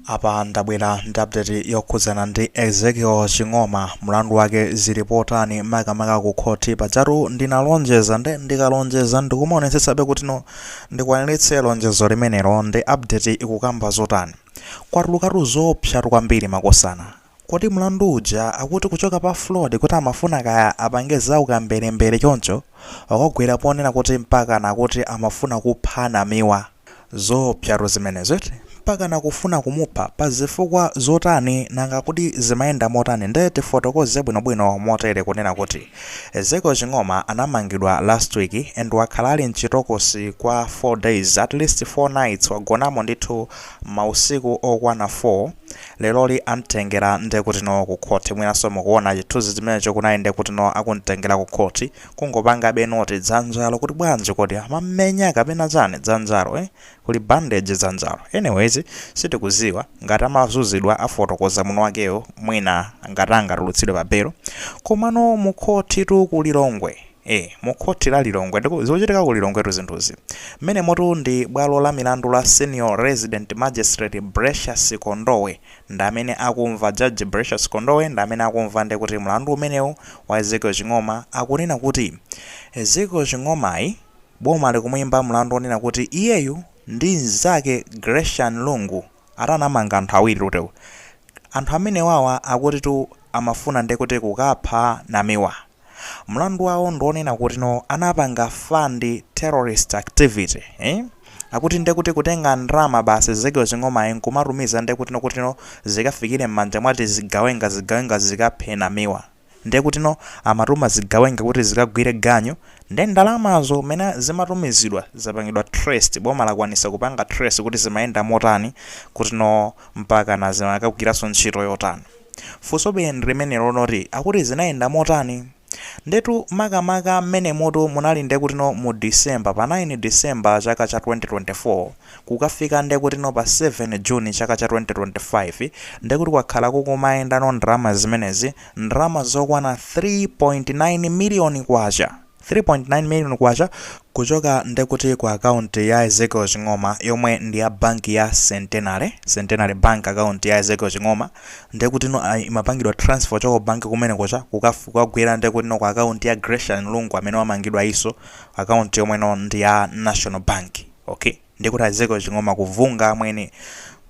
Apa ndabwera ndi update yokhudzana ndi Ezekiel Ching'oma, mlandu wake zili potani makamaka ku khoti. Pajatu ndinalonjeza, nde ndikalonjeza ndikumaonetsetsabe kuti no ndikwaniritse lonjezo limenelo. Ndi update ikukamba zotani? Kwatulukatu zoopsatu kwambiri, makosana. Kodi mlandu uja akuti kuchoka pa fraud, kuti amafuna kaya apange za ukamberembere choncho, wakagwera ponena kuti mpaka nakuti amafuna kupha Namiwa? Zoopsatu zimenezo eti, mpaka nakufuna kumupha pa zifukwa zotani? Nanga kuti zimayenda motani? Nde tifotokoze bwinobwino motere, kunena kuti Ezekiel Ching'oma anamangidwa last week and wakhala ali mchitokosi kwa 4 days, at least 4 nights. Wagonamo ndithu mausiku okwana 4. Leroli amtengera ndekuti no ku khoti. Mwinanso mukuona chithunzi chimenecho, kunali ndekuti no akumtengera ku khoti. Kungopanga benoti dzanjalo kuti bwanji, kodi amamenya kapena chani dzanjalo, eh? Kuli bandage dzanjalo. Anyways, sitikuziwa ngati amazuzidwa, afotokoza muno wakeyo, mwina ngati angatulutsidwe pa belo. Komano mukhoti tu ku Lilongwe, mukhoti la Lilongwe, ndiko zikuchitika ku Lilongwe tu zinthuzi. Mmene motu ndi bwalo la milandu la Senior Resident Magistrate Precious Kondowe ndi amene akumva. Judge Precious Kondowe ndi amene akumva ndi kuti mlandu umenewu wa Ezekiel Ching'oma. Akunena kuti Ezekiel Ching'omayi boma likumuyimba mlandu onena kuti iyeyu ndi mnzake Grecian Lungu atanamanga anthu awiri tutewu. Anthu amene wawa akuti tu amafuna ndekuti kukapha Namiwa. Mlandu wawo ndionena kuti no anapanga fund terrorist activity, eh? Akuti ndekuti kutenga ndalama basi Ezekiel Ching'omayi nkumatumiza ndekuti no kuti no zikafikire m'manja mwati zigawenga, zigawenga zikaphe Namiwa. Ndekuti no amatuma zigawenga kuti zikagwire ganyu, nde ndalamazo mene zimatumizidwa zapangidwa trace. Boma lakwanisa kupanga trace kuti zimayenda motani, kuti no mpaka na zimakagwiranso ntchito yotani. Funsobe ndi limenelo loti akuti zinayenda motani. Ndetu makamaka mmene moto munali ndekuti no mu December, pa 9 December chaka cha 2024 kukafika ndekuti no pa 7 June chaka cha 2025, ndekuti kwakhala kukumayenda no ndalama zimenezi, ndalama zokwana 3.9 miliyoni kwacha, 3.9 million kwacha, kuchoka ndekuti ku akaunti ya Ezekiel Ching'oma yomwe ndi ya banki ya Centenary, Centenary Bank. Akaunti ya Ezekiel Ching'oma ndekuti no imapangidwa transfer choka ku banki kumene kocha kukagwera ndekuti no ku akaunti ya Grecian Lungu amene wamangidwa iso, akaunti yomwe no ndi ya National Bank. Okay, ndikuti Ezekiel Ching'oma kuvunga amwene,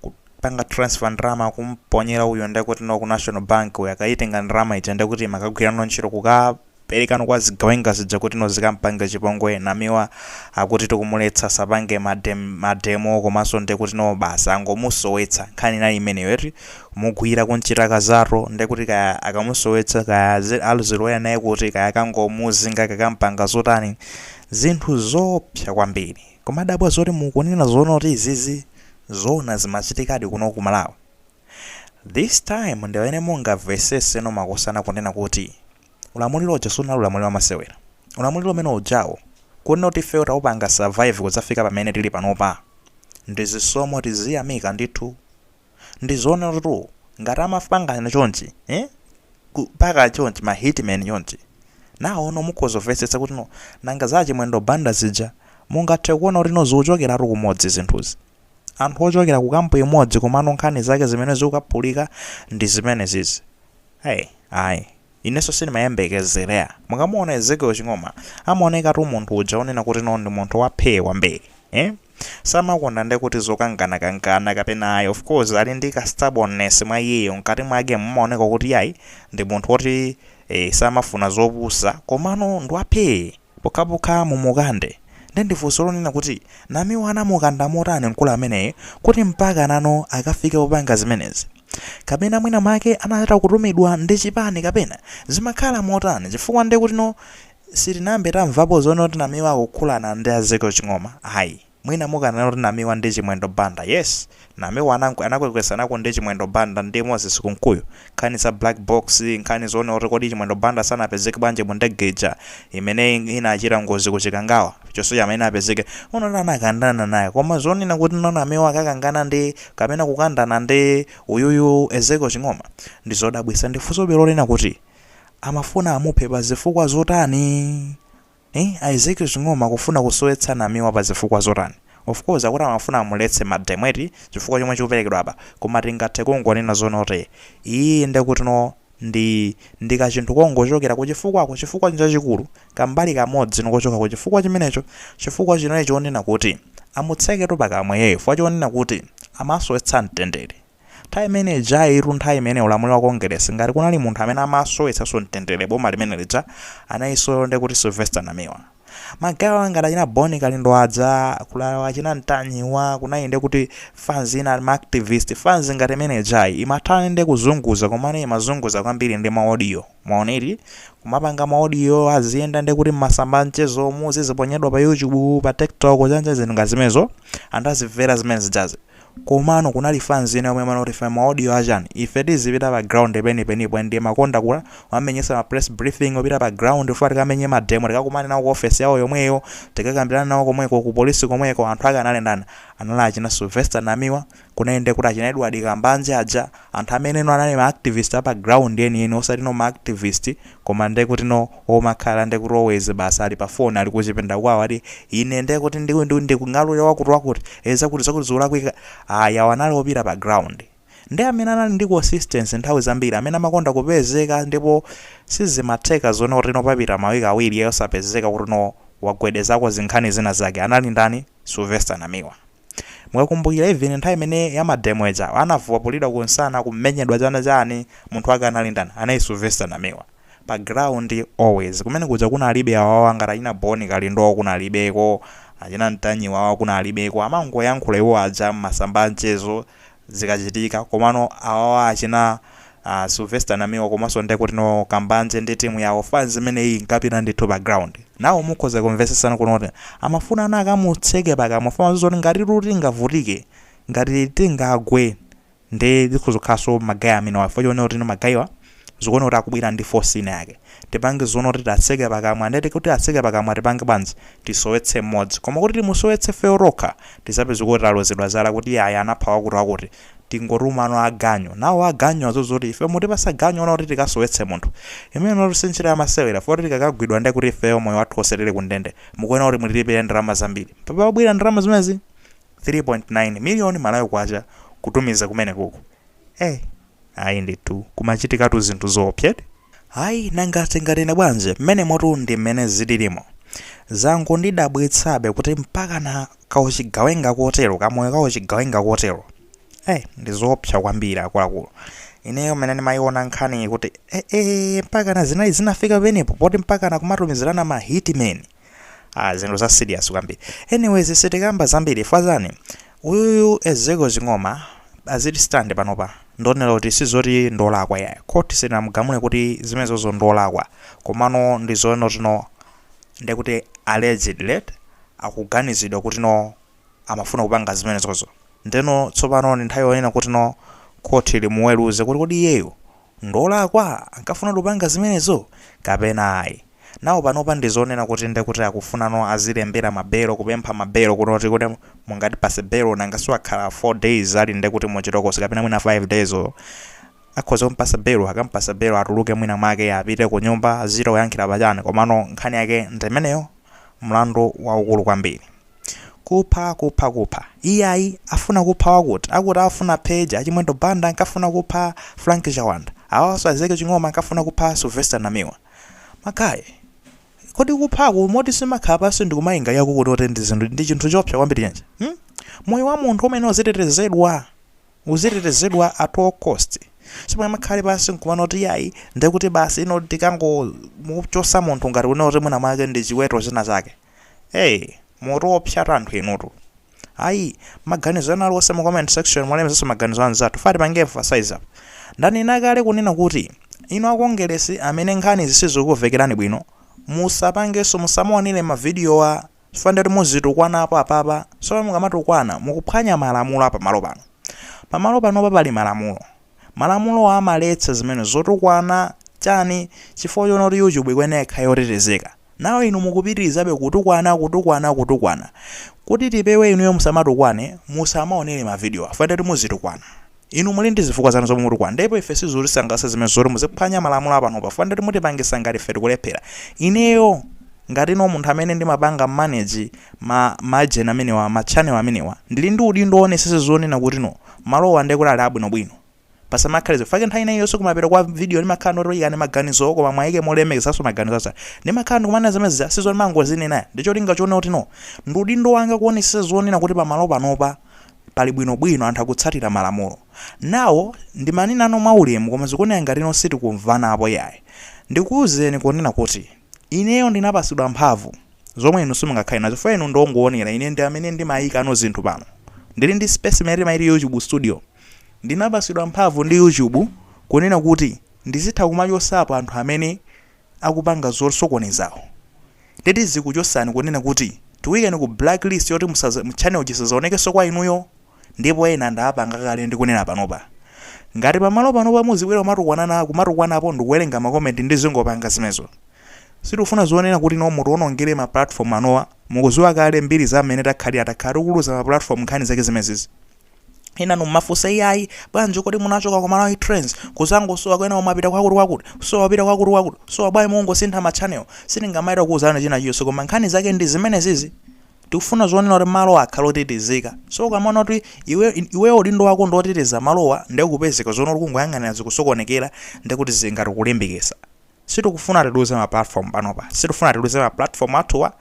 kupanga transfer ndalama kumponyera uyo ndekuti no ku National Bank. Uyo akayitenga ndalama ija ndekuti imakagwira no ntchito kukaperekano kwa zigawenga zija kuti no zikampange chipongwe Namiwa. Akuti tikumuletsa sapange mademo, komanso ndekuti no basa angomusowetsa. Nkhani inali imeneyo eti, kumugwira kunchita kazato, ndekuti kaya akamusowetsa, kaya aluzilowera naye kuti, kaya akangomuzinga, kakampanga zotani. Zinthu zoopsa kwambiri. Komadabwa zoti mukunena zoona kuti izizi zona zimachitikadi kuno ku Malawi this time. Ndi pamene mungamvesese no, makosana, kunena kuti ulamuliro uja sunali ulamuliro wamasewera. Ulamuliro umene ujawo, kunena kuti ifeyo taupanga survive kudzafika pamene tili panopa, ndi zisomo, tiziyamika ndithu. Ndi zoona tu, ngati amapangana chonchi, eh? Kupaka chonchi ma hitman chonchi, nawo no mukhoza kumvetsetsa kuti no nanga za Chimwendo Banda zija mungathe kuona kuti no zikuchokeratu kumodzi zinthuzi, anthu ochokera ku camp imodzi. Komano nkhani zake zimene zikukaphulika ndi zimene zizi. Hey, ayi, inenso sindimayembekezerea. Mukamuona Ezekiel Ching'oma, amaonekatu munthu uja onena kuti no ndi munthu waphee kwambiri, eh? Samakonda nde kuti zokangana-kangana kapena ayi. Of course ali ndi ka stubbornness mwa iyeyo, mkati mwake mumaoneka kuti ayi, ndi munthu woti samafuna zopusa, komano ndi waphee pokhapokha mumukande. Nde ndifunso lonena kuti Namiwa anamukanda motani mkulu ameneyi kuti mpaka nano akafike popanga zimenezi? Kapena mwina mwake anachita kutumidwa ndi chipani, kapena zimakhala motani? Chifukwa nde kuti no sitinambe tamvapo zoona kuti Namiwa akukhulana ndi Ezekiel Ching'oma, ayi. Mwina mukanena kuti Namiwa ndi Chimwendo Banda, yes, Namiwa anakwekwetsanako ndi Chimwendo Banda ndi Moses Kunkuyu, nkhani za black box, nkhani zoona kuti kodi Chimwendo Banda sanapezeke bwanji mu ndege ija imene inachita ngozi ku Chikangawa, chonsecho amene apezeke unoti anakandana naye. Koma zonena kuti no Namiwa akakangana ndi kapena kukandana ndi uyuyu Ezekiel Ching'oma ndi zodabwitsa. Ndifunso lonena kuti amafuna amuphe pa zifukwa zotani, eh? Ezekiel Ching'oma kufuna kusowetsa Namiwa pa zifukwa zotani? Of course akuti amafuna amuletse ma demo eti, chifukwa chomwe chikuperekedwa apa, koma tingathe kungonena zonoti iyi ndekuti no ndi kachinthu kongochokera kuchifukwako, chifukwa chachikulu kambali kamodzi nikochoka kuchifukwa chimenecho. Chifukwa chinecho chonena kuti amutseketu pakamwa iyeyo, chifukwa chonena kuti amasowetsa mtendere nthawi imene jairu, nthawi imene ulamuliro wa Kongeresi, ngati kunali munthu amene amasowetsanso mtendere boma limene lija, anayinso ndekuti Sylvester Namiwa. Magawo angati achina Boni Kalindo aja, kulawa achina Ntanyiwa, kunali ndekuti fans ina, ma activist fans ngati imene jai imathana ndi kuzunguza, komane imazunguza kwambiri ndi ma audio maoneti, kumapanga ma audio aziyenda ndekuti mmasamba mchezo muziziponyedwa pa YouTube, pa TikTok, chanja, zinthu ngati zimenezo, anthu azimvera zimene zijazi. Komano kunali fans ina yomwe imanoti ife ma audio achani, ife tizipita pa ground penipenipo. Ndiye makonda kula wamenyesa ma press briefing, opita pa ground fuwa tikamenye ma demo, tikakumane nawo ku office yawo yomweyo, tikakambirana nawo komweko, ku polisi komweko. Anthu ake anali ndani? Anali achina Sylvester Namiwa, kunayende kuti achina Edward Kambanje aja, anthu amene no anali ma activist apa ground enieni, osati no ma activist koma ndekuti no omakhala ndekuti always basi ali pa phone, ali kuchipinda kwawo, ati ine ndekuti ndikung'alule wakuti wakuti, zakuti zakuti zikulakwika. Aya anali opita pa ground, ndi amene anali ndi consistency nthawi zambiri, amene amakonda kupezeka, ndipo sizimatheka zone kuti no papita mawiki 2 osapezeka kuti no wagwedezako zinkhani zina zake. Anali ndani? Sylvester Namiwa. Mukakumbukira even nthawi imene ya ma demo ija anavwapulidwa kunsana, kumenyedwa, chana chani, munthu wake anali ndani? Anali Sylvester Namiwa, pa ground always. Kumene kuja kunalibe awawa ngati achina Boni Kalindo, kunalibeko achina Ntanyiwa, kunalibeko. Amangoyankhula iwo aja mmasamba mchezo zikachitika, komano awawa achina Sylvester Namiwa komanso ndekuti no Kambanje ndi timu yawo, fans imene iyi nkapita ndithu pa ground nawo. Mukhoza kumvesesana kunoti amafuna ana akamutseke pakamwa, funa zoti ngati tingavutike, ngati tingagwe, ndi zikuzokhaso ma guy amene wafo chone kuti no ma guywa zikuona kuti akubwera ndi force ina yake, tipange zoona kuti tatseke pakamwa. Ndeti kuti atseke pakamwa tipange bwanji? Tisowetse mmodzi, koma kuti timusowetse feyo rokha tisapeze kuti talozedwa zala kuti aya anapha wakuti wakuti. Tingotumano aganyo nawo, aganyo azozoti ife mutipasa ganyo ona kuti tikasowetse munthu imene noti sinchita yamasewera, foti tikakagwidwa ndi kuti ifeyo moyo wathu wonse tili kundende, mukuona kuti mutilipire ndalama zambiri. Papabwera ndalama zimenezi 3.9 miliyoni Malawi kwacha kutumiza kumene kuku. Ayi ndithu, kumachitikatu zinthu zoopsa. Ayi, nanga tingatene bwanji mmene motu ndi mmene zililimo? Zangu ndidabwitsabe kuti mpaka na kauchigawenga kotero, kamoyo kauchigawenga kotero, ndi zoopsa kwambiri akuluakulu. Ineyo mmene ndimayiona nkhani kuti mpaka na zinali zinafika penepo poti mpaka na kumatumizirana ma hitman, ah, zinthu za serious kwambiri. Anyways, sitikamba zambiri fazani. Uyuyu Ezekiel Ching'oma aziti stand panopa ndonera kuti sizoti ndolakwa yayi, court sinamugamule kuti zimenezozo ndolakwa, komano ndi zono tino ndekuti allegedly akuganizidwa kuti no amafuna kupanga zimenezozo. Ndeno tsopano ndi nthawi yonena kuti no court limuweruze kuti kodi iyeyo ndolakwa, ankafuna kupanga zimenezo kapena ayi. Nawo panopa ndizonena kuti ndekuti akufunano azilembera mabelo, kupempha mabelo kuti kuti mungatipase belo, nanga siwakhala 4 days ali ndekuti muchitokosi kapena mwina 5 days o akhoza kumpasa belo. Akampasa belo atuluke, mwina mwake apite ku nyumba, azita kuyankhira pachani. Komano nkhani yake ndimeneyo, mlandu waukulu kwambiri, kupha, kupha, kupha. Iyayi, afuna kupha wakuti, akuti afuna page Achimwendo Banda ankafuna kupha Frank Chawanda, awaso Ezekiel Ching'oma ankafuna kupha Sylvester Namiwa. Ma guy, kodi kuphako moti simakhala pansi ndikumayinga yako kuti ndi zinthu, ndi chinthu chopsa kwambiri chenje, Moyo wa munthu umene uzitetezedwa, uzitetezedwa at all cost. Simumakhale pansi nkumana kuti yayi, ndekuti basi ino tikangomuchosa munthu ngati kunena kuti mwina mwake ndi chiweto china chake. Hey, mutoopsa anthu inutu. Ayi, maganizo ena aliwonse mu comment section mwalemezanso maganizo anzathu. Fati pange emphasize apa, ndanena kale kunena kuti inu akongeresi amene nkhani zisizikuvekerani bwino, musapangenso, musamaonere mavidiyo a chifukwa ndati muzitukwanapo apapa. So mukamatukwana mukuphwanya malamulo apamalo pano. Pamalo panopa pali malamulo, malamulo amaletsa zimene zotukwana chani, chifukwa chona kuti YouTube ikuyenera ikhale yotetezeka. Nawo inu mukupitirizabe kutukwana, kutukwana, kutukwana. Kuti tipewe inuyo musamatukwane, musamaonere mavidiyo afa ndati muzitukwana. Inu muli ndi zifukwa zanu zomwe mutukwana, ndipo ife sizutisangalatsa zimene zoti muziphwanya malamulo apanopa, fa ndati mutipangisa ngati ife tikulephera. Ineyo Ngati ino munthu amene ndimapanga manage ma majeni amenewa, ma channel amenewa, ndili ndi udindo woonetsetsa zonena kuti no, malowa ndekuti ali abwinobwino, pasamakhale fake. Nthawi ina iliyonse kumapeto kwa video ndimakhala ndoti ikani maganizo, koma mwayike molemekezanso maganizo asa. Ndimakhala ndikumanena zimene sizo ndimangozinena, ndicholinga choona kuti no, ndi udindo wanga kuonetsetsa zonena kuti pamalo panopa pali bwinobwino, anthu akutsatira malamulo nawo. Ndimanena no mwaulemu, koma zikuoneka ngati ino sitikumvanapo yayi. Ndikuwuzeni kunena kuti ineyo ndinapasidwa mphamvu zomwe inu simungakhale nazo, chifukwa inu ndongoonera. Ine ndi amene ndimayika no zinthu pano, ndili ndi space imene timayiti YouTube Studio. Ndinapasidwa mphamvu ndi YouTube kunena kuti ndizitha kumachosapo anthu amene akupanga zosokonezawo. Nditi zikuchosani kunena kuti tiwikeni ku blacklist yoti channel chisazaonekenso kwa inuyo, ndipo ena ndapanga kale. Ndikunena panopa, ngati pamalo panopa muzibwera kumatukwanana, kumatukwanapo, ndikuwerenga ma comment, ndizingopanga zimenezo. Sitikufuna zonena kuti no, mutiwonongere ma platform anowa. Mukuziwa kale mbiri za mmene takhalira, takhala tikuluza ma platform, nkhani zake zimenezi. Ena nummafunsa, iyayi, bwanji kodi munachoka ku Malawi Trends kuzangosowa, kwena umapita kwakuti kwakuti, sowa wapita kwakuti kwakuti, sowa bwayi mungosintha ma channel? Sitingamayita kuwuzana china chiyonse, koma nkhani zake ndi zimenezizi. Tikufuna zonena kuti malo akhale otetezeka. So ukamaona kuti iweyo udindo wako ndi oteteza malowa, ndikupezeka zoona kuti kungoyang'anira zikusokonekera, ndikuti zingati kulimbikitsa. Sitikufuna tiluze ma platform panopa, sitikufuna tiluze ma platform athuwa.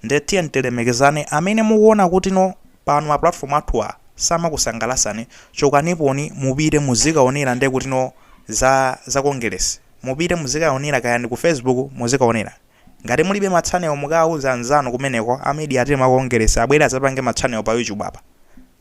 Ndiye tilemekezane. Amene mukuona kuti no, pano ma platform athuwa samakusangalasani, chokaniponi, mupite muzikaonera. Ndiye kuti no, za Kongeresi mupite muzikaonera, kaya ndi ku Facebook muzikaonera. Ngati mulibe ma channel, mukawuza anzanu kumeneko a media team a Kongeresi abwere azapange ma channel pa YouTube apa.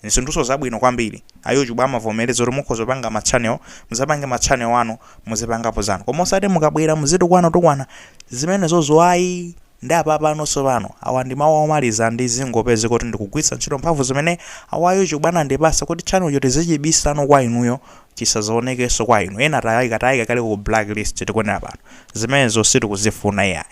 Zinthuso zabwino kwambiri. A YouTube amavomereza kuti mukhoza kupanga ma channel, muzapange ma channel anu, muzipangapo zanu, koma osati mukabwera muzitukwana tukwana zimenezozo, ayi. Ndi apapanonso pano, awa ndi mawu omaliza. Ndi zingopeze kuti ndikugwiritsa ntchito mphamvu zimene awa YouTube anandipasa kuti channel choti zichibisano kwa inuyo, chisazaonekenso kwa inu. Ena tayika, tayika kale ku blacklist. Tikunena pano, zimenezo sitikuzifuna iyayi.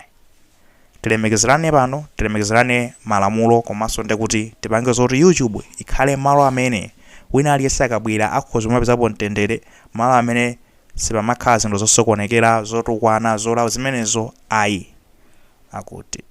Tilemekezerane pano, tilemekezerane malamulo, komanso ndikuti tipange zoti YouTube ikhale malo amene wina aliyense akabwera akhoza kumapezapo mtendere, malo amene sipamakhala zinthu zosokonekera, zotukwana, zolawa, zimenezo ayi. Akuti